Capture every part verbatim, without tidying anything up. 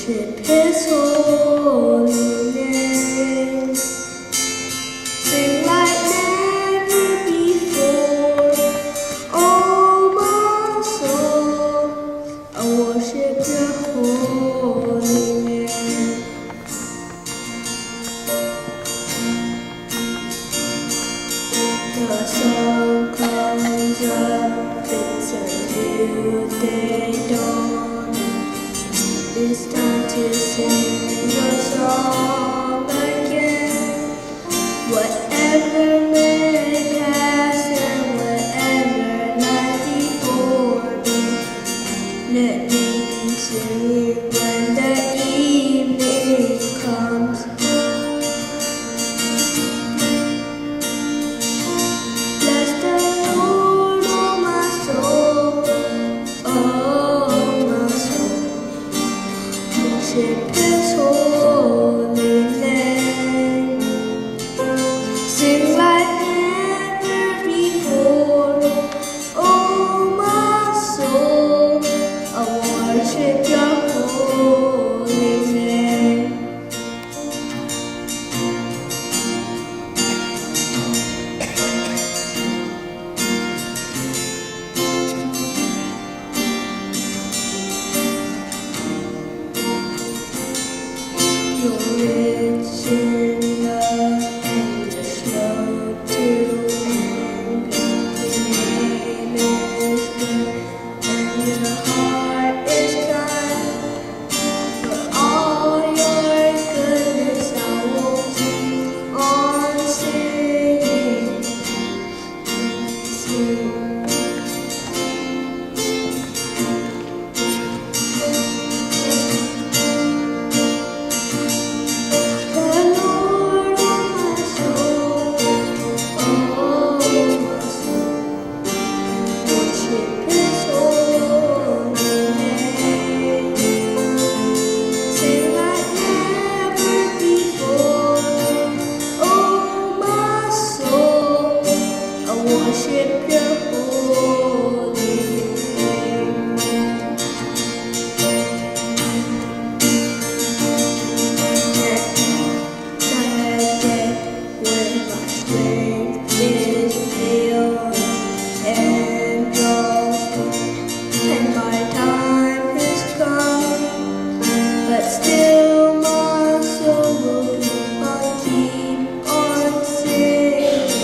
His holy name. Sing like never before. Oh, my soul, I worship your holy name. The sun comes up, it's a new day dawning. It's time to sing your song again. Whatever may pass and whatever lies before me, let me be singing when the evening comes. Bless the Lord, oh my soul, oh my soul. Worship his holy name. Sing like never before. Oh, my soul, I worship your holy name. You're rich in love and you're slow to anger. Your name is good and your heart is kind. For all your goodness, I will keep on singing. I worship your holy name. Let me not a day when my strength is failing and draws close, and my time has come, but still my soul will keep on, keep on singing.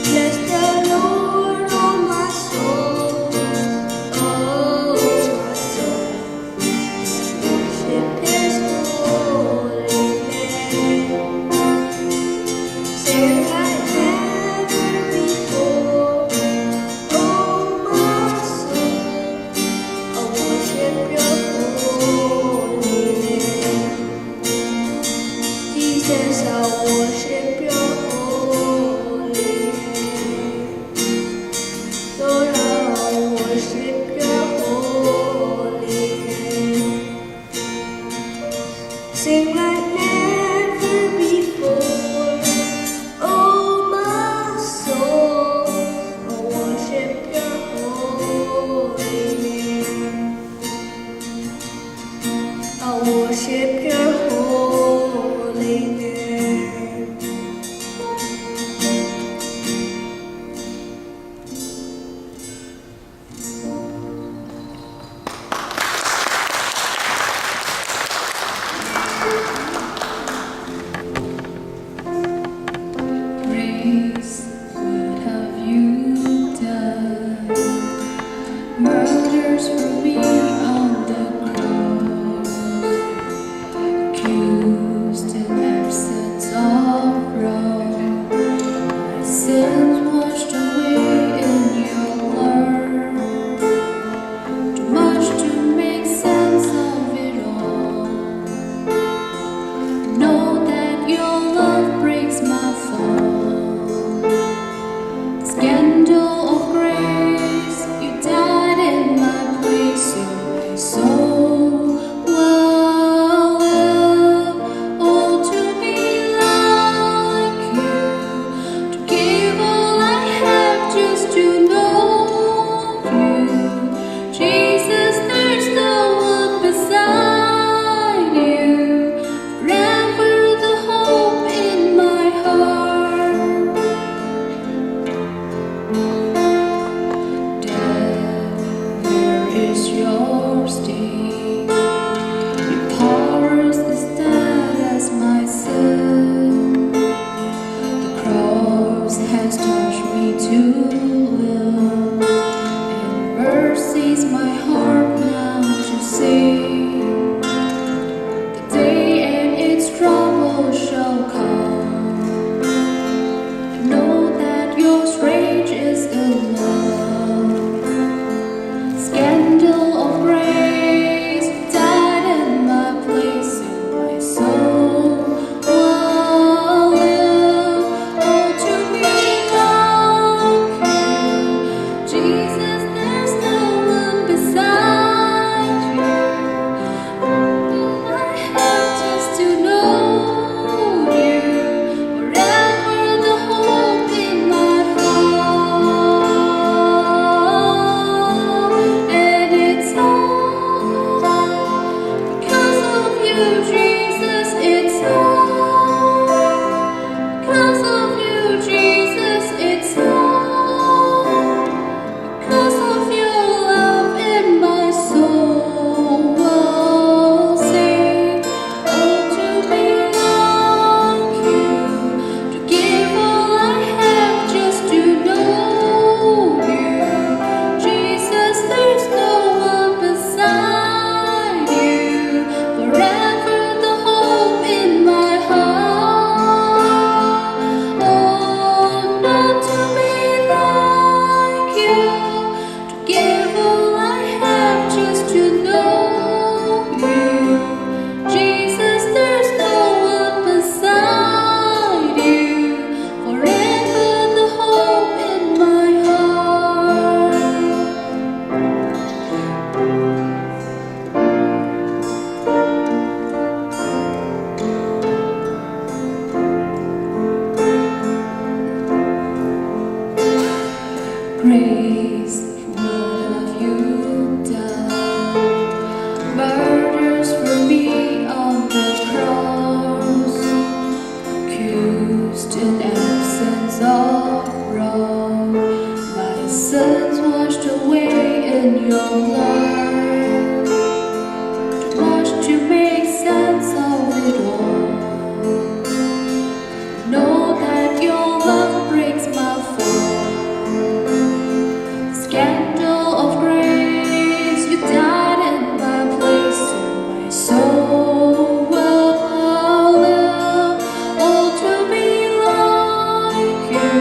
Bless the Lord, oh my soul, oh my soul. Worship his holy name. Sing Death, where is your sting? Your power is dead as my sin. The cross has touched me too well, and mercies my heart now to sing. The day and its trouble shall come. I know that your strange is in love. Scandal of grace, died in my place, and my soul will live. Oh, to be like you, Jesus, there's no one beside you. I have just to know you, forever the hope in my heart. And it's all because of you, Jesus, it's all because of you, Jesus, it's all because of your love, and my soul will sing. Oh, to be like you, to give all I have just to know you. Jesus, there's no one beside you. Forever the hope in my heart. Oh, not to be like you, to give all I have just to know you. Jesus, there's no one beside you. Forever the hope in my heart. Grace, what have you done? Murders for me on the cross, accused in absence of wrong. My sins washed away in your blood, too much to make sense of it all. Know that your love breaks my fall. Scandal of grace, you died in my place, and my soul will live. Oh, to be like you,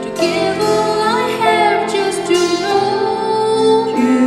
to give all I have just to know you.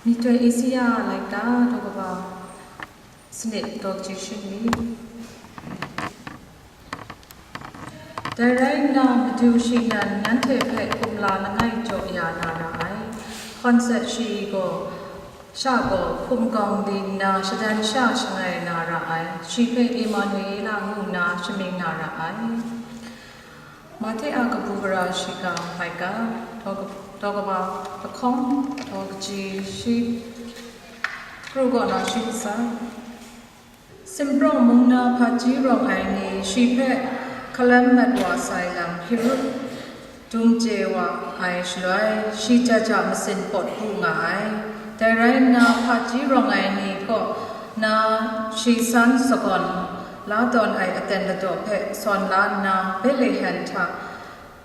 Myihtoi isi ya ai laika, daw kaba sanit, daw kaji shi mi. Dai rai nna, Madu shi nan nanhte hpe kumla langai jaw ya na ra ai. Hkawnsat shi gaw, sha gaw hkum gawng di nna, shadan sha shangai na ra ai. Shi hpe Emanuela ngu nna shamying na ra ai. Mahte a kabu gara shiga laika, daw ka-, daw kaba lahkawng, daw kaji shi, kru kaw na shi kasa. Simpraw mung na hpaji rawng ai ni shi hpe hkalam mat wa sai lam, Herod dum chye wa ai shaloi, shi ja ja masin pawt bu nga ai. Dai rai nna, hpaji rawng ai ni kaw na shi san sagawn la tawn ai aten ladaw hpe sawn la nna, Betlehem hta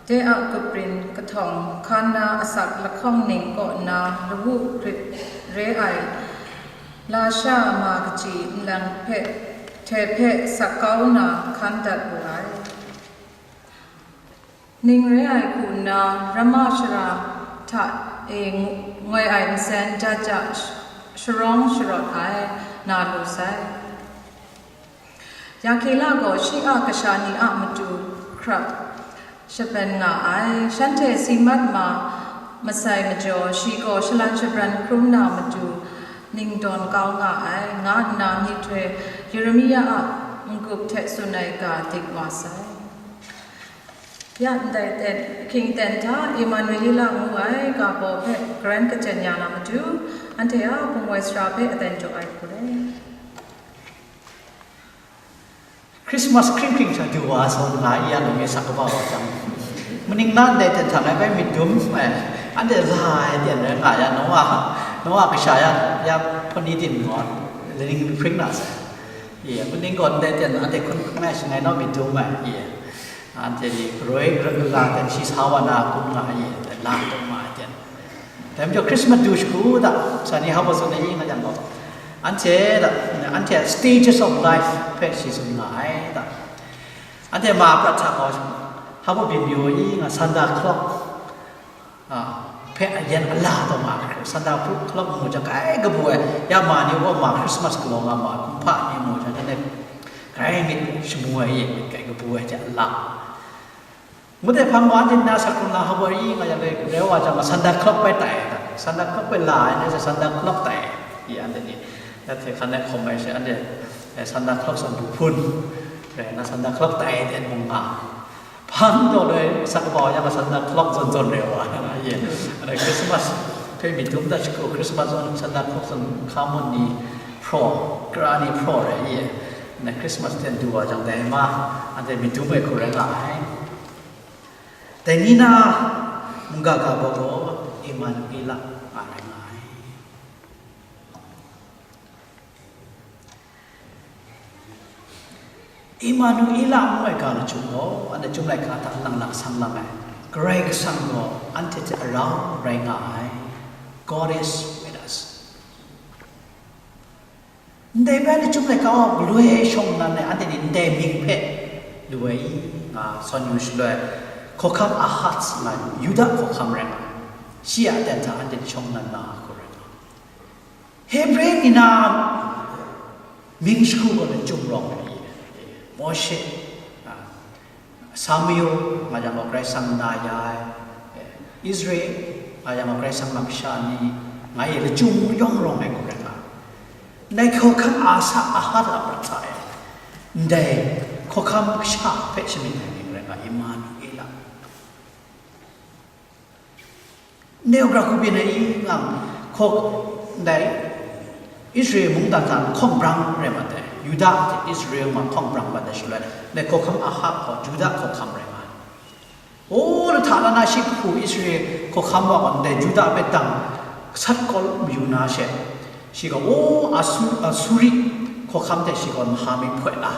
de a kuprin kahtawng, Kana asak lahkawng ning kaw na lawu rit re ai lasha ma kaji nlang hpe, hte hpe sak kau na hkan dat wu ai. Ning re ai hku nna, Rama shara hta e ngu-, ngoi ai nsen ja ja sh-, sharawng sharawt ai na lu sai. Rakela gaw shi a kasha ni a matu hkrap shapen nga ai. Shanhte si mat ma masai majaw, shi gaw shalan shabran hkrum na matu ning dawn kau nga ai, nga nna myihtoi Yeremia a n-gup hte tsun ai ga dik wa sai. Ya, ndai ten, ahkying aten hta Emanuela ngu ai ga baw hpe garan kachyen ya na matu, anhte a hpung wai sara hpe aten jaw ai hku rai. Christmas hkring hkring sha du wa sa nga i ya, nang e sak kaba wa jang. Maning na ndai ten hta ngai bai myit dum, eh, anhte la ai ten rai nga ya, Noa, Noa kasha ya, ya hpawt ni tim gaw, laning hpring na sai. Ye, maning gaw ndai ten anhte hkun hkun ai shangai nau myit dum ai, ye. Anhte ni roi rang la ten shi sa wa na kun nga ye, la dum ma ai ten. Dai majaw Christmas du shagu da, sa ni hpa tsun ai nga yang gaw, anhte da, anhte a stages of life hpe shi tsun nga ai da. Anhte ma prat hta gaw, hpa byin yu i nga Santa Claus, a, hpe a yan a la taw ma, Santa Claus mu jang, kai kabu ai, ya ma ni gaw ma Christmas galaw nga ma, kumhpa ni mu jang, anhte kai myit shamu ai, ye myit kai kabu ai hte a la. Ngut ai hpang gaw, anhte nna sak hkrung na hkawhkam rai nga yang, rai wa jang, Santa Claus bai tai, Santa Claus bai la ai, ngai hte Santa Claus tai, i anhte ni, ya hte hkan ai hkawm ai she, anhte, eh, Santa Claus a bu hpun rai na, Santa Claus tai de mung nga. Hpang taw dai sak kaba wa yang, Santa Claus zawn zawn rai wa na, ye. Anhte Christmas hpe myit dum dat shagu, Christmas zawn Santa Claus zawn hka mun ni hpraw, kara ni hpraw rai, ye. Anhte Christmas ten du wa jang, dai ma, anhte myit dum ai hku rai nga ai. Dai ni na mungga ga baw gaw Emanuela nga rai nga ai. Emanuela ngu ai ga lachyum gaw, anhte Chyum laika hta lang lang sang lang ai, Karai Kasang gaw anhte hte rau rai nga ai, God is with us. Ndai bai lachyum laika wa galoi shawng nnan ai, anhte ni ndai mying hpe lu ai i nga sawn yu shaloi, hkawhkam Ahaz nga ai, Yuda hkawhkam rai nga ai. Shi a aten hta anhte ni shawng nnan na hku rai nga ai. Hebre ni na mying shagu gaw lachyum rawng ai i, Mawshe, a, Samuel nga yang gaw Karai Kasang na ya ai, Israel nga yang gaw Karai Kasang lam kasha ni, nga e lachyum yawng rawng ai hku rai nga. Ndai hkawhkam Asa, Ahaz a prat sa e, ndai hkawhkam kasha hpe shamying ai mying rai nga, Emanuela. Neu gara hku byin ai i nga, hkaw, ndai Israel mungdan hta lahkawng brang rai mat ai, Yuda hte Israel ma lahkawng brang mat ai shaloi, ndai hkawhkam Ahaz gaw Yuda hkawhkam rai nga ai. O, lahta la na shi hku Israel hkawhkam wa gaw ndai Yuda hpe dang sat kau mayu na she, shi gaw, o, Asu-, Asuri hkawhkam hte shi gaw maha mi hpoi la,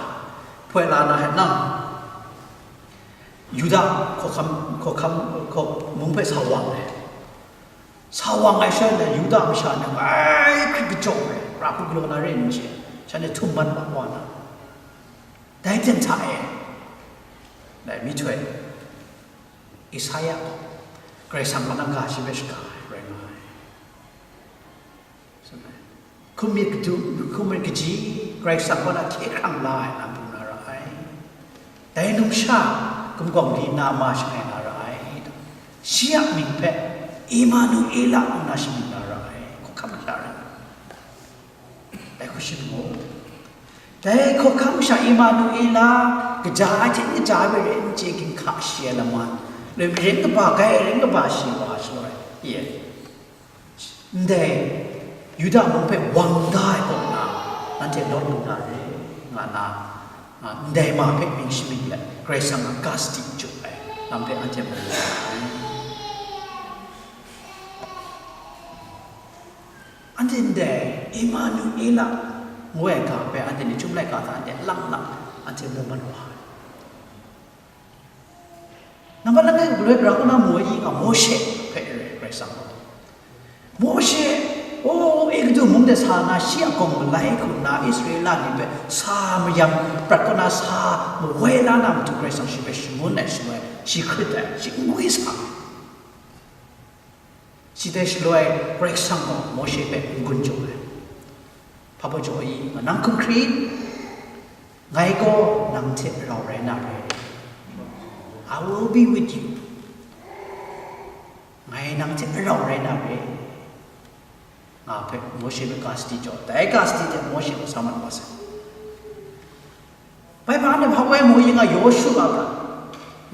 hpoi la na hte nang, Yuda hkawhkam, hkawhkam, hkaw-, mung hpe sa wang ai. Sa wang ai shaloi, Yuda masha ni ngai hkrit kajawng ai, ra hku galaw na re ai ni she, shanhte htum mat wa na. Dai hten hta e, dai myihtoi, Isaya gaw, Karai Kasang a nang ga shi hpe shaga ai, rai nga ai. Hkum myit kadu, hkum myit kaji, Karai Kasang kaw na hkye hkrang la ai lam pru na ra ai. Dai numsha, gumgawng di na ma shangai na ra ai. Shi a mying hpe Emanuela ngu na shamying na ra ai. Hkawhkam masha rai. Dai hku shamying mu. Dai hkawhkam masha Emanuela, kaja ai hte n kaja ai rai n chye ginhka shi ai laman, loi marin kaba gai, rin kaba shi wa shaloi, ye. Ndai Yuda mung hpe wang da ai kaw na, nanhte lawt lu na re, nga na, a, ndai ma hpe mying shamying let, Karai Kasang a gasti jaw ai lam hpe anhte mu lu ai. Anhte ndai Emanuela ngu ai ga hpe anhte ni chyum laika hta anhte lang lang anhte mu mat wa ai. Nambat langai galoi gara kaw na mu ai nga Mawshe hpe re Karai Kasang gaw. Mawshe, o, Egutu mung de sa na, shi a gawng malai hku nna Israela ni hpe sa mayam prat kaw na, sa mawai la na matu Karai Kasang shi hpe shangun ai shaloi, shi hkrit ai, shi n gwi sa. Shi dai shaloi Karai Kasang gaw Mawshe hpe n-gun jaw ai. Hpa baw jaw i, nang hkum hkrit, ngai gaw nang hte rau rai na re. I will be with you. Ngai nang hte rau rai na re, nga hpe Mawshe hpe gasti jaw. Dai gasti hte Mawshe gaw sa mat wa sai. Bai hpa nde hpa woi mu yin nga Yawshu a ga.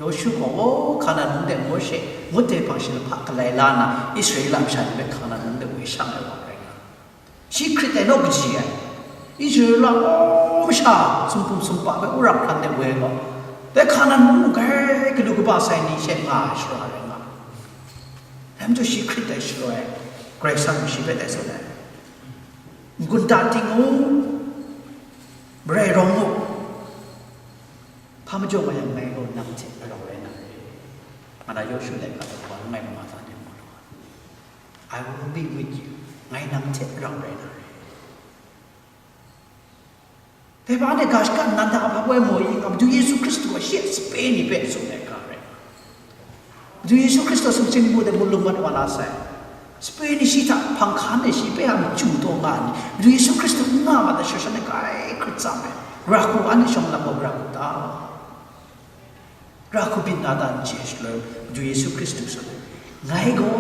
Yawshu gaw, o, Hkanan mung de Mawshe ngut de hpang shi lahpa galai la nna, Israela masha ni hpe Hkanan mung de woi shang ai wa rai nga. Shi hkrit ai naw kaji ai. Israela, o, masha sumpum sumpa hpe wora hkran de woi gaw, dai Hkanan mung mung grai galu kaba sai ni she nga ai shara rai nga. Dai majaw shi hkrit ai shaloi, Karai Kasang gaw shi hpe dai tsun ai. N-gun ta ting u, marai rawng u, hpa majaw nga yang ngai gaw nang hte rau rai na re, nga na Yawshu laika hta wa langai mama hta de mu lu ai. I will be with you, ngai nang hte rau rai na re. Dai hpa anhte ga shaka nnan hta hpa woi mu yin nga, Madu Yesu Hkristu gaw shi a sape ni hpe tsun ai ga rai. Madu Yesu Hkristu sumsing lamu de mu lu mat wa la sai. Sape ni shi hta hpang hkan e shi hpe a machyu taw nga ai ni, Madu Yesu Hkristu n nga mat ai shawshang e grai hkrit tsam ai. Gara hku anhte shawng lam gaw gara hku ta? Gara hku byin na ta n chye shaloi, Madu Yesu Hkristu tsun ai, ngai gaw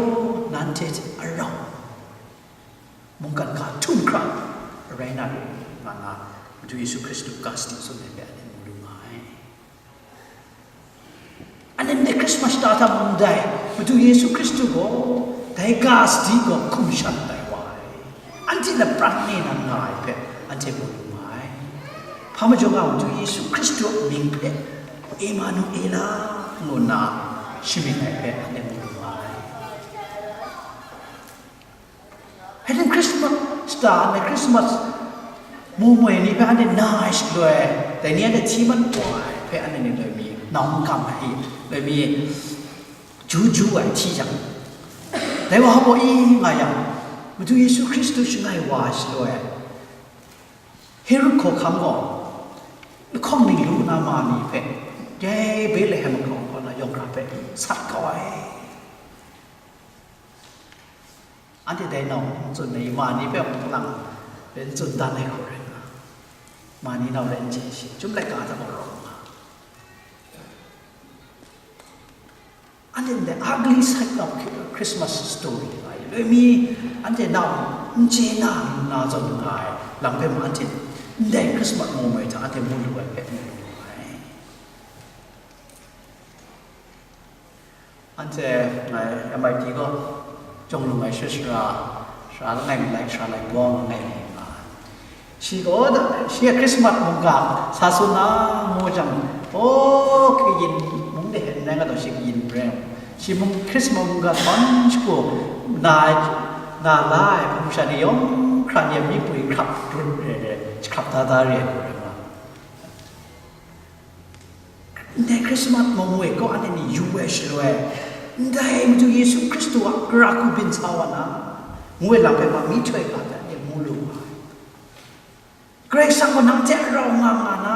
nanhte hte rau mungkan hka htum hkra rai na re, nga na Madu Yesu Hkristu ga sadi tsun ai hpe anhte mu lu nga ai. Anhte ndai Krismas shata hta mung dai Madu Yesu Hkristu gaw dai ga sadi gaw hkum shan tai wa ai. Anhte lapran e nan nga ai hpe anhte mu lu nga ai. Hpa majaw nga Madu Yesu Hkristu a mying hpe Emanuela ngu nna shamying ai hpe anhte mu lu nga ai. Hpang Krismas shata, anhte Krismas mu moi ni hpe anhte na ai shaloi, dai ni anhte hti mat wa ai hpe anhte ni loi mi, nau n kam ai, loi mi, ju ju ai hti jang, dai wa hpa i nga yang, Madu Yesu Hkristu shangai wa ai shaloi, Herod hkawhkam gaw lahkawng ning lu na ma ni hpe, dai Betlehem hkawng kaw na yawng hkra hpe sat kau ai. Anhte dai nau n tsun ai, ma ni hpe munglang hpe n tsun dan ai hku rai nga, ma ni nau rai n chye shi, Chyum laika hta gaw rawng nga. Anhte ndai ugly side of Christmas story nga ai, loi mi, anhte nau n chye na, n na zawn nga ai lam hpe mung anhte ndai Christmas mu moi hta anhte mu lu ai hpe mu lu nga ai. Anhte ngai M I T gaw, Chyawng Lung ai sha sara, sara langai mi lai, sara lai bawng langai mi nga ai. Shi gaw, shi a Christmas mungga sa tsun na mu jang, o, kayin mung de hen rai nga taw, shi kayin rai. Shi mung Christmas mungga man shagu na, na la ai hpung sha ni yawng hkran ya mi pwi hkrap brut re re, hkrap da da re ai hku rai nga. Ndai Krismas mung e kaw anhte ni yu ai shaloi, ndai Madu Yesu Hkristu a gara hku byin sa wa na, ngu ai lam hpe ma myihtoi ga hte anhte mu lu nga ai. Karai Kasang gaw nang hte rau nga nga na,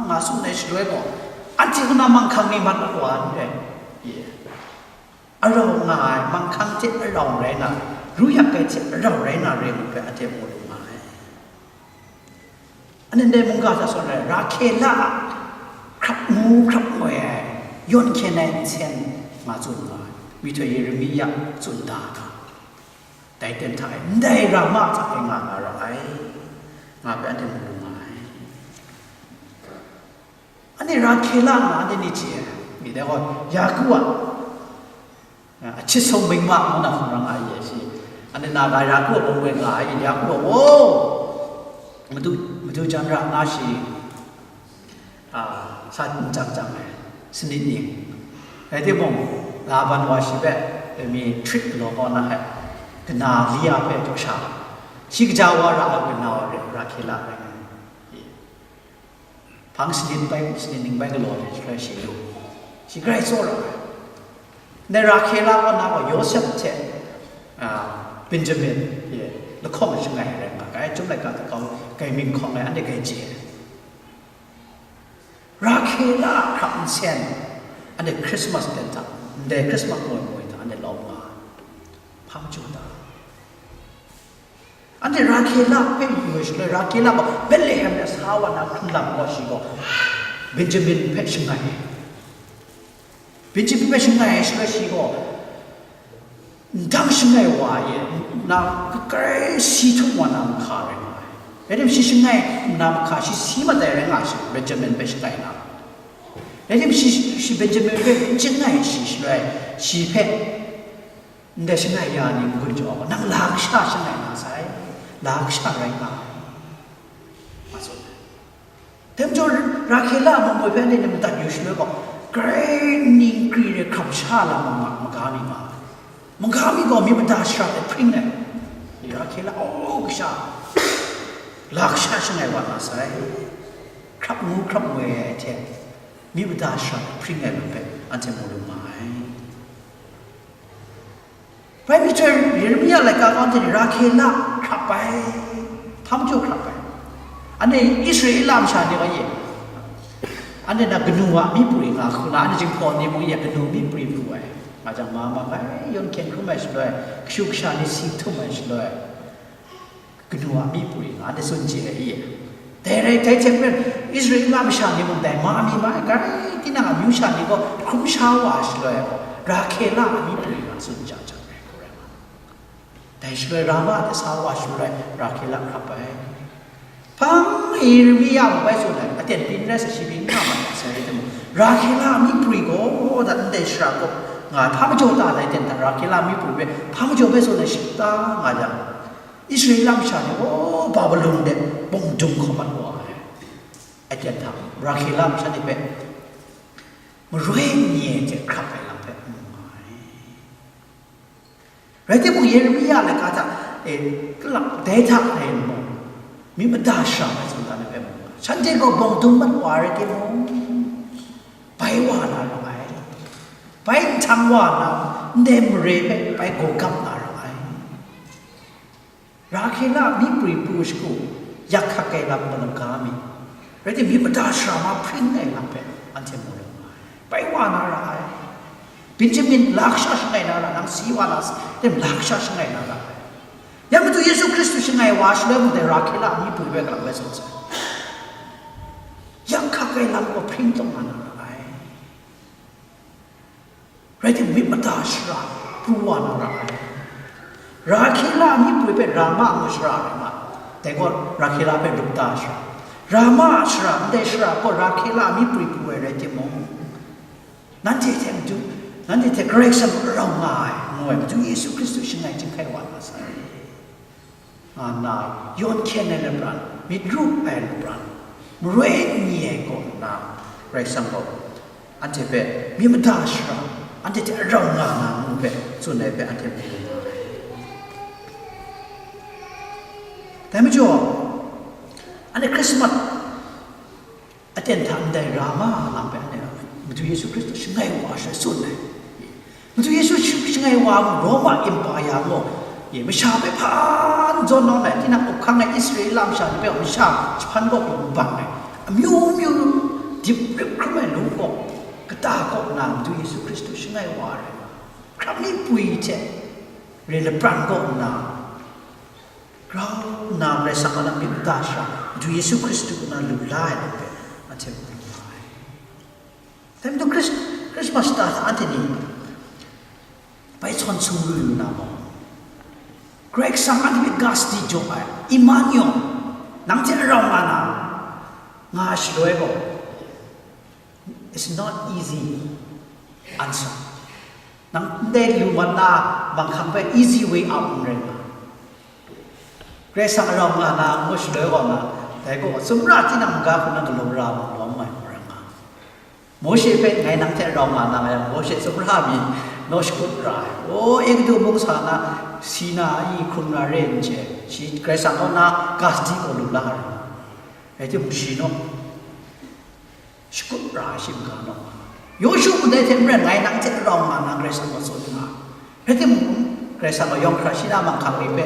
nga tsun ai shaloi gaw, anhte kaw na manghkang ni mat mat wa n rai. Ye. arau nga ai, manghkang hte arau rai na, ru yak ai hte arau rai na re mu hpe anhte mu lu nga ai. Anhte ndai mungga hta sawn ai, Rahkela a hkrap ngu hkrap ngoi ai, yawn hkyen ai nsen nga tsun nga ai, myihtoi Yeremia tsun da ga, dai ten hta e, ndai Rama hta e nga nga ra ai, nga hpe anhte mu lu nga ai. Anhte Rahkela nga anhte ni chye ai, mi dai gaw, Yaku a, a, a chyit sung mingma ngu na hkawng ra nga ai shi. Anhte na ga Yaku a bawng e nga ai, Yaku a, o, madu, madu jan ra nga shi, a, sa n jang jang ai, sanit ning. Rai timung, Laban wa shi hpe, mi hkrit galaw kau na ai, kana Lia hpe jaw sha, shi kaja wa ra ai kana wa Rahkela rai nga ai. Hpang sanit bai, sanit ning bai galaw ai shaloi shi lu, shi grai tsawra ai. Ndai Rahkela kaw na gaw Yawsep hte, a, Benjamin, ye, lahkawng shangai ai rai nga ai, Chyum laika hta kau, grai mying hkawng ai, anhte grai chye ai. Rahkela a hkrap nsen, anhte Christmas ten hta, ndai Christmas moi moi hta, anhte lawm nga ai. Hpa majaw ta? Anhte Rahkela hpe yu ai shaloi, Rahkela gaw Bethlehem de sa wa na hkrun lam gaw shi gaw Benjamin hpe shangai ai. Benjamin hpe shangai ai shaloi shi gaw ndang shangai wa e, na kakrai si htum wa na mahka rai nga ai. Rai tim, shi shangai na mahka, shi si mat ai rai nga ai shi, Benjamin hpe shangai na. Rai tim, shi, shi Benjamin hpe n shangai shi shaloi, shi hpe ndai shangai ya ni n-gun jaw, nang la kasha shangai na sai, la kasha rai nga ai, nga tsun ai. Dai majaw, Rahkela a mung moi hpe anhte madat yu shaloi gaw, grai ning kri re hkram sha lam ma-, maga mi nga ai. Maga mi gaw, mi mada shara hte hpring ai. Rahkela, o, kasha, la kasha shangai wa na sai, hkrap ngu hkrap ngoi ai hte, mi mada shara hte hpring ai lam hpe anhte mu lu nga ai. Bai mi chyoi, Yeremia laika gaw anhte ni Rahkela hkrap ai, hpa majaw hkrap ai. Anhte Israela masha ni gaw ye, anhte na kanu a myi prwi nga hku na, anhte Jinghpaw ni mung ye kanu myi prwi pru ai. Nga jang, ma ma ai, yawn hkyen hkrum ai shaloi, kashu kasha ni si htum ai shaloi, kanu a myi prwi nga, anhte tsun chye ai i? Dai rai, dai hte maren, Israela masha ni mung dai ma mi ma ai, grai tinang amyu sha ni gaw hkrum sha wa ai shaloi, Rahkela a myi prwi nga tsun ja jang ai hku rai nga. Dai shaloi Rama de sa wa shaloi, Rahkela hkrap ai. Hpang Yeremia mung bai tsun ai, aten byin rai sa, shi byin n nga mat ai, sai rai timung, Rahkela a myi prwi gaw dat ndai shara kaw nga ai, hpa majaw ta, dai ten hta Rahkela a myi prwi hpe hpa majaw bai tsun ai shita nga jang, Israela masha ni gaw Babilon de bawng dung hkau mat wa ai. Aten hta Rahkela masha ni hpe maroi n-ye hte hkrap ai lam hpe mu nga ai. Rai timung, Yeremia laika hta e, kalak dai hta e mung, mi mada shara ai tsun dan hpe mu nga ai. Shanhte gaw bawng dung mat wa rai timung, bai wa na ra ai. Bai nhtang wa na, ndai mare hpe bai gawgap na ra ai. Rahkela a myi prwi pru shagu, yak hkak ai lam malum ga mi, rai timung, mi mada shara mahpring ai lam hpe anhte mu lu nga ai. Bai wa na ra ai. Benjamin la kasha shangai na ra, nang si wa na, tem la kasha shangai na ra ai. Ya Madu Yesu Hkristu shangai wa shaloi mung dai Rahkela a myi prwi hpe kalang bai tsun sai. Yak hkak ai lam gaw hpring taw nga na ra ai. Rai timung, mi mada shara pru wa na ra ai. Rahkela a myi prwi hpe Rama ngu shara rai nga, dai gaw Rahkela hpe lupta shara. Rama a shara, ndai shara gaw Rahkela a myi prwi pru ai rai timung, nanhte hte Madu, nanhte hte Karai Kasang rau nga ai, ngu ai Madu Yesu Hkristu shangai chyinghkai wa na sai. Nga nna, yawn hkyen ai lapran, myit ru ai lapran, maroi n-ye ai kaw nna, Karai Kasang gaw anhte hpe mi mada shara, anhte hte rau nga na ngu hpe tsun ai hpe anhte mu lu nga ai. Dai majaw, anhte Krismas aten hta ndai Rama lam hpe anhte Madu Yesu Hkristu shangai wa ai shaloi tsun ai. Madu Yesu shangai wa mu, Roma Empire gaw, e, masha hpe hpa n zawn nawn ai, tinang up hkang ai Israela masha ni hpe masha jahpan kaw pyi n bang ai, amyu myu dip rip hkrum ai lung kaw, kata kaw nna Madu Yesu Hkristu shangai wa ai rai nga. hkram mi pwi hte re lapran kaw nna, grau nna Karai Kasang a lam myit mada shara, Madu Yesu Hkristu a na lu la ai lam hpe anhte mu lu nga ai. Dai majaw Chris-, Christmas shata hta anhte ni bai sawn sung lu lu na gaw, Karai Kasang anhte hpe ga sadi jaw ai, Emmanuel, nang hte rau nga na, nga ai shaloi gaw, it's not easy answer. Nang ndai lu mat na manghkang hpe easy way out n rai nga. Karai Kasang rau nga na ngu shaloi gaw na, dai gaw sumra tinang n ga hku na galaw ra lawm ai hku rai nga. Mawshe hpe ngai nang hte rau nga na, ngai Mawshe sumra mi naw shakut ra ai. O, Egutu mung sa na, Sinai hkrung na re n chye, shi Karai Kasang kaw na ga sadi gaw lu la ai. Rai timung, shi naw shakut ra ai shi maga naw. Yawshu mung dai hte maren, ngai nang hte rau nga na Karai Kasang gaw tsun nga. Rai timung, Karai Kasang gaw yawng hkra shi na manghkang ni hpe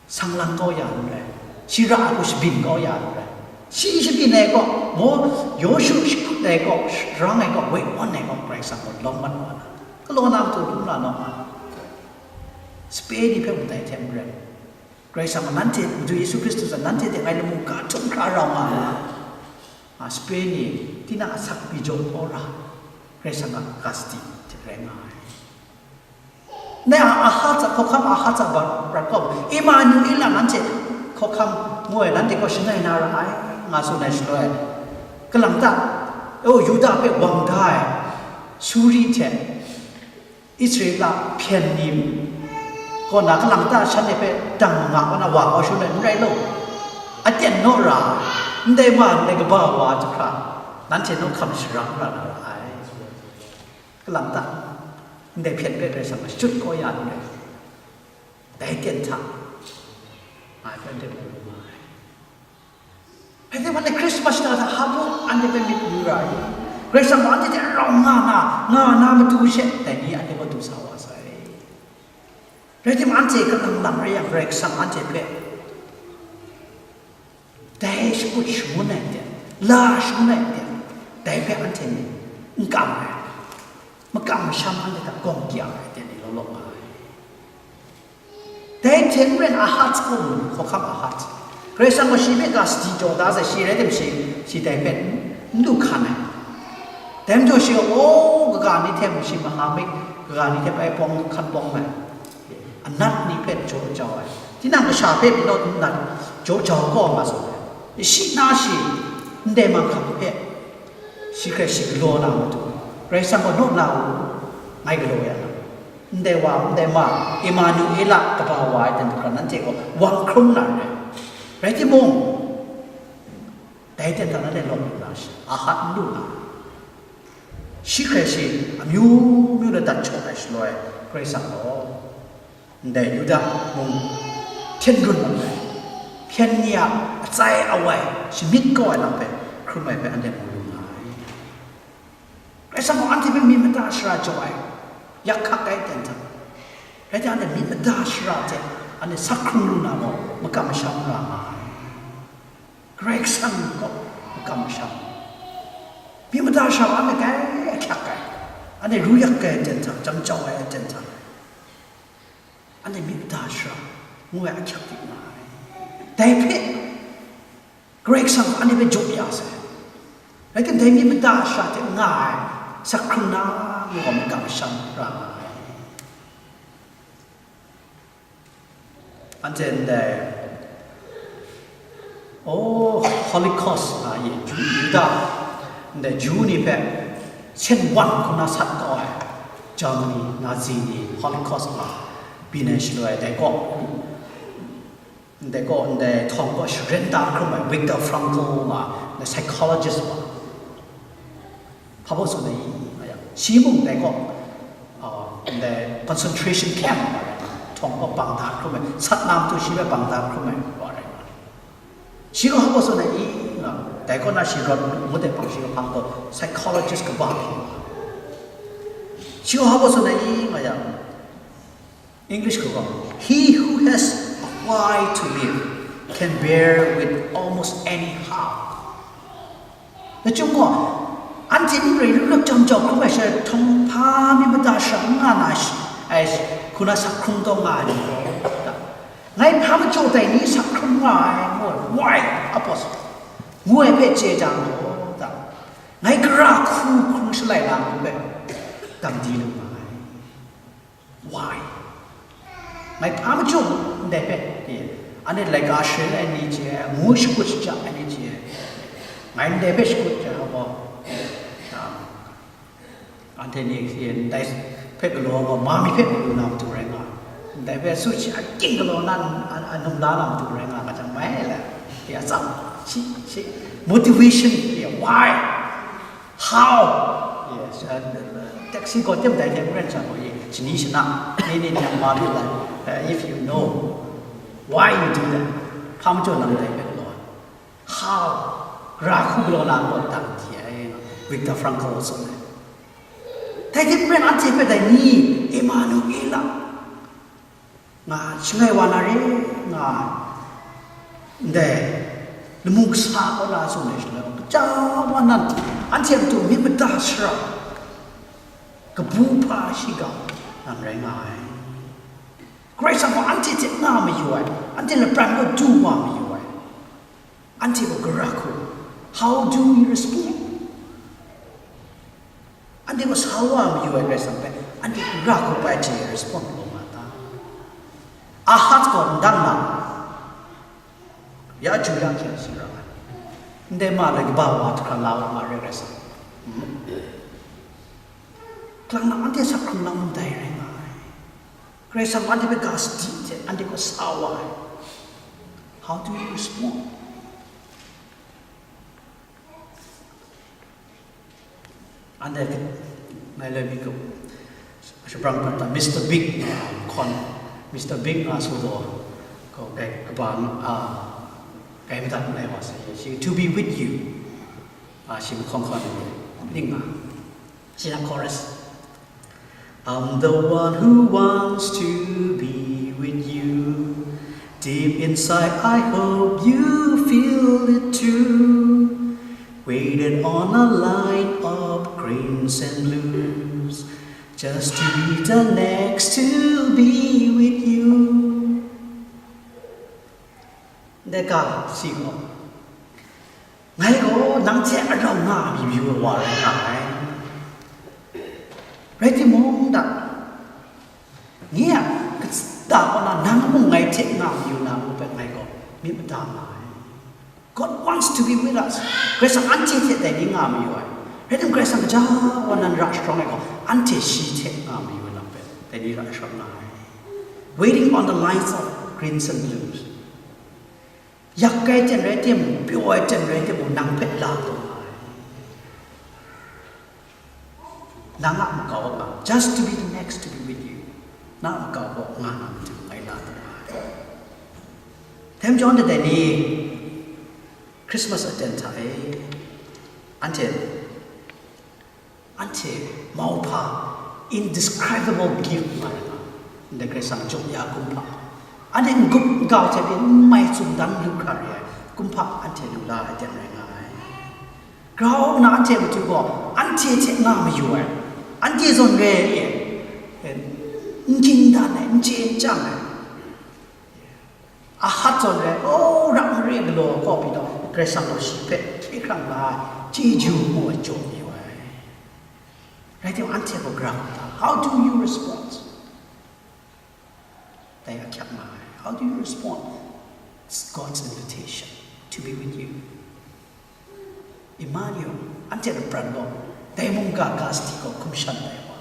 sang lang kau ya n rai, shi ra ai hku shabyin kau ya n rai. Shi shabyin ai gaw, maw, Yawshu shakut ai gaw, sharang ai gaw, woi awn ai gaw, Karai Kasang gaw lawm mat wa na, galaw na matu hkrum la naw nga. Sape ni hpe mung dai hte maren, Karai Kasang gaw nanhte, Madu Yesu Hkristu hta nanhte hte ngai lamu ga htum hkra rau nga ai. A, sape ni, tinang asak pyi jaw kau ra, Karai Kasang a ga sadi hte rai nga ai. Ndai a, Ahaz a hkawhkam, Ahaz a ba-, prat gaw, Emmanuel a nanhte hkawhkam ngu ai, nanhte gaw shangai na ra ai, nga tsun ai shaloi, kalang ta, o, Yuda hpe wang da ai Suri hte Israela hpyen ni kaw na, kalang ta shanhte hpe dang nga kaw na wa kau shaloi n rai law, aten naw ra, ndai ma, ndai kaba wa jahkra, nanhte naw hkam sharang ra na ra ai. Kalang ta, ndai hpyen hpe Karai Kasang a shachyut kau ya n rai. Dai ten hta, ngai hpe ndai mu lu nga ai. Rai timung, anhte Christmas shata hta hpa mung anhte hpe myit lu ra ai. Karai Kasang gaw anhte hte rau nga na, nga na matu she, dai ni anhte gaw du sa wa sai. Rai timung, anhte kalang lang rai yang, Karai Kasang anhte hpe dai shakut shangun ai ten, la shangun ai ten, dai hpe anhte ni n kam ai, makam masham anhte hta gawng kya ai ten ni law law nga ai. Dai hte maren Ahaz kaw mu, hkawhkam Ahaz, Karai Kasang gaw shi hpe ga sadi jaw da sai, shi rai timung, shi, shi dai hpe n lu hkan ai. Dai majaw shi gaw, o, kaga ni hte mung shi maha myit, kaga ni hte bai pawng hkan pawng ai. Anat ni hpe jaw jau ai, tinang kasha hpe pyi naw nat jaw jau kau nga saw ai. Shi na shi, ndai manghkang hpe shi hkrai shi galaw na matu, Karai Kasang gaw naw na u, ngai galaw ya na, ndai wa, ndai ma, Emmanuela kaba wa ai ten hkra nanhte gaw wang hkrum na re. Rai timung, dai ten hta nanhte lawm lu na shi, Ahaz n lu na, shi hkrai shi amyu myu na dat jaw ai shaloi, Karai Kasang gaw ndai Yuda mung hpyen run mat ai, hpyen ni a atsai awai shamyit kau ai lam hpe hkrum ai hpe anhte mu lu nga ai. Karai Kasang gaw anhte hpe myit mada shara jaw ai, yak hkak ai ten hta, rai timung, anhte myit mada shara hte anhte sak hkrung lu na gaw makam masham nga nga ai. Karai Kasang gaw makam masham, myit mada shara gaw anhte grai ahkyak ai, anhte ru yak ai ten hta, jam jau ai ten hta, anhte myit mada shara ngu ai ahkyak dik nga ai. Dai hpe Karai Kasang gaw anhte hpe jaw ya sai. Rai timung, dai myit mada shara hte nga ai sak hkrung na mung gaw makam masham ra nga ai. Anhte ndai, o, Holocaust nga ye, Ju-, Yuda, ndai Ju ni hpe sen wan hku na sat kau ai, Germany, Nazi ni Holocaust nga byin ai shaloi, dai kaw, ndai kaw, ndai htawng kaw sharen da hkrum ai Viktor Frankl nga, ndai psychologist wa, hpa baw tsun ai i, nga yang, shi mung dai kaw, ah, ndai concentration camp wa rai nga, htawng kaw bang da hkrum ai, sat na matu shi hpe bang da hkrum ai wa rai nga. Shi gaw hpa baw tsun ai i, nga, dai kaw na shi rawt ngut ai hpang shi kahpang gaw psychologist kaba hpyi wa. Shi gaw hpa baw tsun ai i, nga yang, English kaw gaw, "He who has a why to live can bear with almost anyhow." Nachung gaw, anhte Ngai n rai lu lap jam jau hkrum ai sha htawng hpa mi mada shara n nga na shi, ai, hku na sak hkrung taw nga ai ni gaw, ngai hpa majaw dai ni sak hkrung nga ai, ngu ai, why, apostle, ngu ai hpe chye jang gaw, ngai gara hku hkrung shalai na hku hpe dam di lu nga ai. Why? Ngai hpa majaw ndai hpe, anhte laika sharin ai ni chye ai, ngu shakut shaja ai ni chye ai. Ngai ndai hpe shakut jang gaw, anhte ni ndai hpe galaw gaw, ma mi hpe galaw na matu rai nga, ndai hpe su shi a king galaw na, a, a num la na matu rai nga, nga jang mai la, ya tsam, shi, shi, motivation, ya, why? How? Yes, uh, taxi gaw tem dai hte maren sha gaw, ye, shani shana, ni ni nyam ma lu lai, uh, if you know why you do that, hpa majaw nang dai hpe galaw ai. How? Gara hku galaw na gaw dang di ai, Viktor Frankl tsun ai. Dai hte maren anhte hpe dai ni, Emanuela nga, shangai wa na re nga ai. Ndai, lamu kasa kaw na tsun ai shaloi, kaja wa nan, anhte a matu myit mada shara, kabu hpa shiga nan rai nga ai. Karai Kasang gaw anhte hte nga mayu ai, anhte lapran gaw du wa mayu ai. Anhte gaw gara hku, how do we respond? Anhte gaw sa wa mayu ai Karai Kasang hpe, anhte gara hku bai hte respond lu nga ta? Ahaz gaw ndang na, ya chyu ya hkyen sing ra ai. Ndai ma lai kaba wa hkra la wa ma re Karai Kasang. Hmm. Kalang na anhte sak hkrung na ndai rai nga ai. Karai Kasang anhte hpe ga sadi hte, anhte gaw sa wa ai. How do you respond? Anhte ngai lai mi kup, shabrang prat ta Mister Big nga hkawn, Mister Big nga su gaw, ko kai kaba, ah, kai madat ngai wa sai, shi, "To be with you." Ah, shi mahkawn hkawn ni, ning nga. Shi na chorus. I'm the one who wants to be with you. Deep inside, I hope you feel it too. Waited on a line of greens and blues, just to be the next to be with you. Ndai ga si gaw, ngai gaw nang hte arau nga ai mi mayu ai wa rai nga ai. Rai timung, da, nye a kata kaw na nang mung ngai hte nga mayu na ngu hpe ngai gaw myit mada nga ai. God wants to be with us. Karai Kasang anhte hte dai ni nga mayu ai. Rai timung, Karai Kasang gaja wa nan ra sharawng ai gaw, anhte shi hte nga mayu ai lam hpe dai ni ra sharawng nga ai. Waiting on the lines of greens and blues. Yak kai ten rai timung, pyaw ai ten rai timung, nang hpe la taw nga ai. Nang a makau a nga, just to be the next to be with you. Nang a makau kaw nga na matu ngai la taw nga ai. Dai majaw, ndai ni Christmas aten hta e, anhte, anhte mauhpa, indescribable gift nga ai nga, ndai Karai Kasang jaw ya kumhpa, anhte n-gup n-gau hte pyi n mai tsun dan lu hkra re ai kumhpa, anhte lu la ai ten rai nga ai. Grau nna anhte matu gaw, anhte hte nga mayu ai, anhte zawn re ai, n ging dan ai, n chye n chyang ai. Ahaz zawn re, o, rak mare galaw kaw pyi taw, Karai Kasang gaw shi hpe hkye hkrang la ai, chyeju mu ai jaw mayu ai. Rai timung, anhte gaw gara hku ta, how do you respond? Dai ahkyak nga ai. How do you respond? It's God's invitation to be with you. Emmanuel, anhte lapran gaw, dai mungga ga sadi gaw hkum shan ai wa.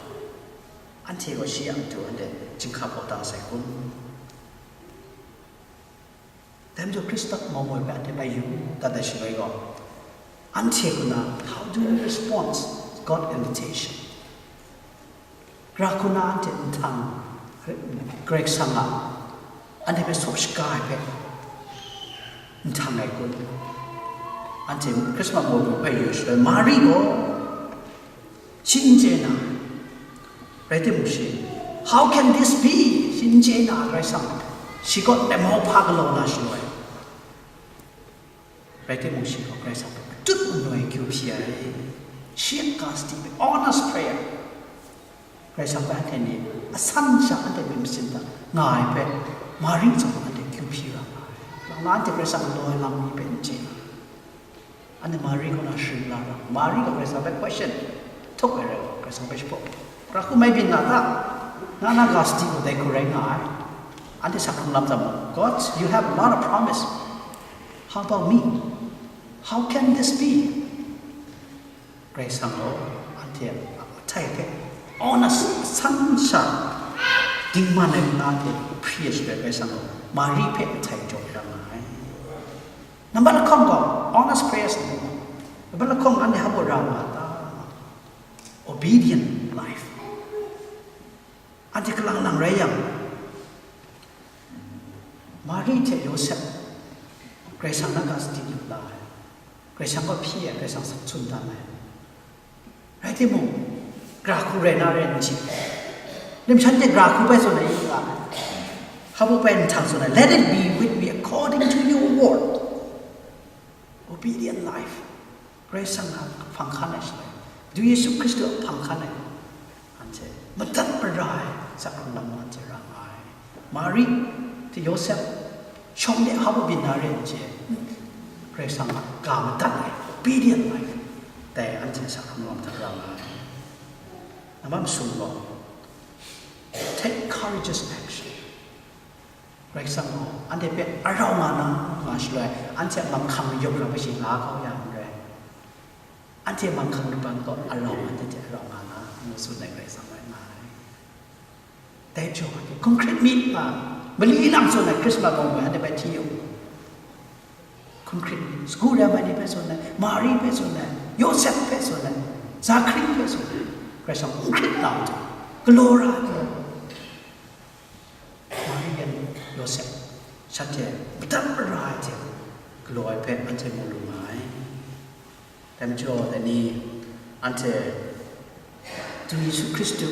Anhte gaw shi a matu anhte chyinghka baw da sai kun? Dai majaw Hkristu a mau moi hpe anhte bai yu dat ai shaloi gaw, anhte kaw na, how do you respond God invitation? Gara hku na anhte nhtang, Karai Kasang a anhte hpe sawp shaga ai hpe nhtang ai kun? Anhte Christmas mau hpe yu shaloi, Mari gaw shi n chye na, rai timung shi, "How can this be?" Shi n chye na, Karai Kasang, shi kaw ndai mauhpa galaw na shaloi, rai timung shi gaw Karai Kasang hpe tut manoi akyu hpyi ai. Shi a ga sadi hpe, earnest prayer. Karai Kasang hpe anhte ni asan sha anhte myit masin hta nga ai hpe, Mari zawn anhte kyu hpyi ra nga ai. Kalang na anhte Karai Kasang a daw ai lam ni hpe n chye. Anhte Mari kaw na sharin la ra. Mari gaw Karai Kasang hpe question htup ai rai, Karai Kasang hpe shapraw, "Gara hku mai byin na ta? Na na ga sadi gaw dai hku rai nga ai." Anhte sa hkrung lam tam mu, "God, you have a lot of promise. How about me? How can this be?" Karai Kasang gaw anhte a htai hpe honest, asan sha dingman ai nna hte hpri ai shaloi, Karai Kasang gaw Mari hpe htai jaw ya nga ai. Nambat lahkawng gaw honest prayers ni, nambat lahkawng anhte hpa baw ra nga ta? Obedient life. Anhte kalang lang rai yang, Mari hte Yawsep Karai Kasang na ga sadi lu la ai, Karai Kasang kaw hpyi ai, Karai Kasang tsun dan ai. Rai timung, gara hku rai na rai n chye. Lim shanhte gara hku bai tsun ai, hpa baw bai nhtang tsun ai, "Let it be with me according to your word." Obedient life. Karai Kasang a hpang hkan ai shaloi, Madu Yesu Hkristu a hpang hkan ai, anhte madat mara ai sa hkrung lam anhte ra nga ai. Mari hte Yawsep, shawng de hpa baw byin na re n chye, Karai Kasang a ga madat ai, obedient life, dai anhte sa hkrung lam hta ra nga ai. Nambat masum gaw, take courageous action. Karai Kasang gaw anhte hpe arau nga na nga shaloi, anhte a manghkang mayawng hkra hpe shi la kau ya n rai. Anhte manghkang laban gaw arau, anhte hte arau nga na, ngu tsun ai Karai Kasang rai nga ai. Dai majaw, anhte hkun hkrit mi nga, mali lang tsun ai Christmas bawng hpe anhte bai hti u. Hkun hkrit mi, sagu rem ai ni hpe tsun ai, Mari hpe tsun ai, Yawsep hpe tsun ai, Zakari hpe tsun ai, Karai Kasang hkun hkrit na u hte, galaw ra ai gaw, Mari yan Yawsep, shanhte madat mara ai hte galaw ai hpe anhte mu lu nga ai. Dai majaw, dai ni anhte Madu Yesu Hkristu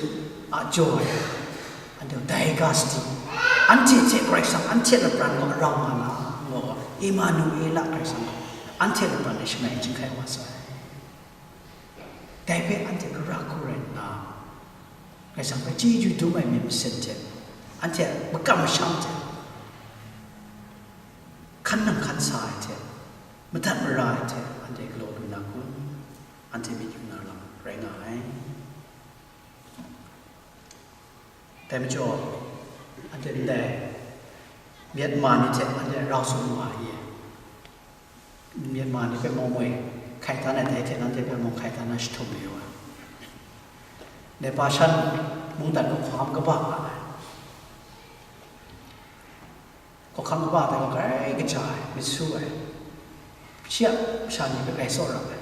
a jaw ai, anhte dai ga sadi, anhte hte Karai Kasang anhte lapran gaw arau nga na, ngu gaw, Emanuela, Karai Kasang gaw anhte lapran e shangai chyinghkai wa sai. Dai hpe anhte gara hku rai nna, Karai Kasang hpe chyeju dum ai myit masin hte, anhte a makam masham hte, hkan nang hkan sa ai hte, madat mara ai hte, anhte galaw lu na kun, anhte myit yu na lam rai nga ai. Dai majaw, anhte ndai Myanmar ni hte anhte rau tsun wa ai. Myanmar ni hpe mung moi hkai dan ai, dai hte nanhte hpe mung hkai dan na jahtum mayu ai. Dai Bashan mungdan gaw hkawhkam kaba nga ai. Hkawhkam kaba dai gaw grai kaja ai, myit su ai. Shi a masha ni hpe grai tsawra ai.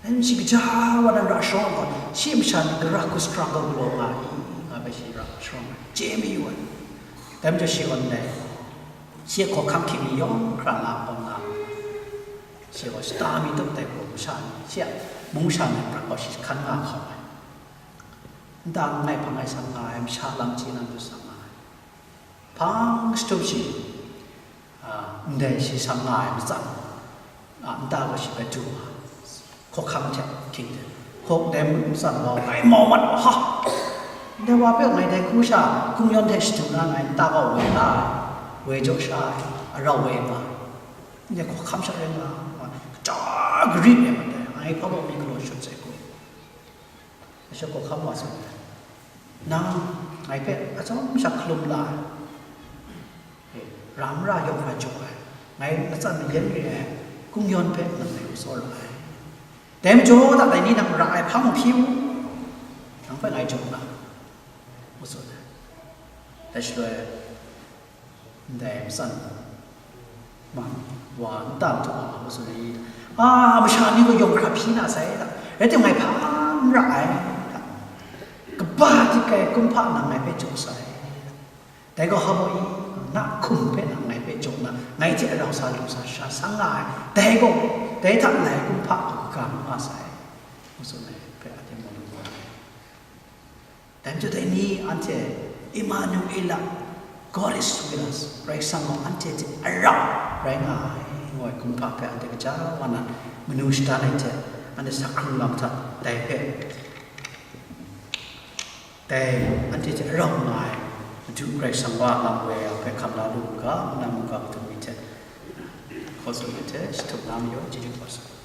Dai shi kaja wa nan ra sharawng ai gaw, shi a masha ni gara hku struggle galaw nga ai, nga bai shi ra sharawng ai, chye mayu ai. Dai majaw shi gaw ndai, shi a hkawhkam hkying ni yawng hkra la hkawm nga, shi gaw shata mi tup dai hku masha ni, shi a mung masha ni prat gaw shi hkan nga hkawm ai. Nta langai hpang e sang nga ai, masha lam chye na matu sang nga ai. Hpang shatup shi, a, ndai shi sang nga ai matsan, a, nta gaw shi hpe du wa, hkawhkam hte hkying hte, hkawk dai matsan wa, grai mau mat wa, ha! Ndai wa hpe ngai dai hku sha, hkungyawn hte shadu na ngai nta gaw woi nga ai, woi jaw sha ai, arau woi nga ai. Ndai hkawhkam sha rai nga ai, kaja garit ai mat ai, ngai hpa baw mi galaw shut sai hku. Dai sha hkawhkam wa tsun ai, "Nang ngai hpe atsawm sha hkalum la ai, ra mara yawng hkra jaw ai, ngai matsan mayan re ai hkungyawn hpe nang ngai hku tsawra ai. Dai majaw, dai ni nang ra ai hpang hpyi u, nang hpe ngai jaw na," ngu tsun ai. Dai shaloi, ndai matsan ma wa nta nhtawk a, ngu tsun ai, a, masha ni gaw yawng hkra hpyi na sai da, rai timung, ngai hpa n ra ai da, kaba hte kai kumhpa nang ngai hpe jaw sai da, dai gaw hpa baw i, na hkum hpe nang ngai hpe jaw na, ngai hte arau sa lu sa sha sang nga ai, dai gaw, dai hta lai kumhpa kaw kaga nga sai, ngu tsun ai hpe a hte mu lu ai. Dai majaw dai ni anhte Emmanuela, God is with us, Karai Kasang gaw anhte hte arau rai nga ai, ngu ai kumhpa hpe anhte kaja wa nan manu shadan ai hte, anhte sa hkrung lam hta dai hpe, dai anhte hte rau nga ai Madu Karai Kasang wa a lam woi ai hpe hkam la lu u ga, nang mungga Madu ni hte hkaw tsun ai hte, shi htup na majaw, chyeju kau sa.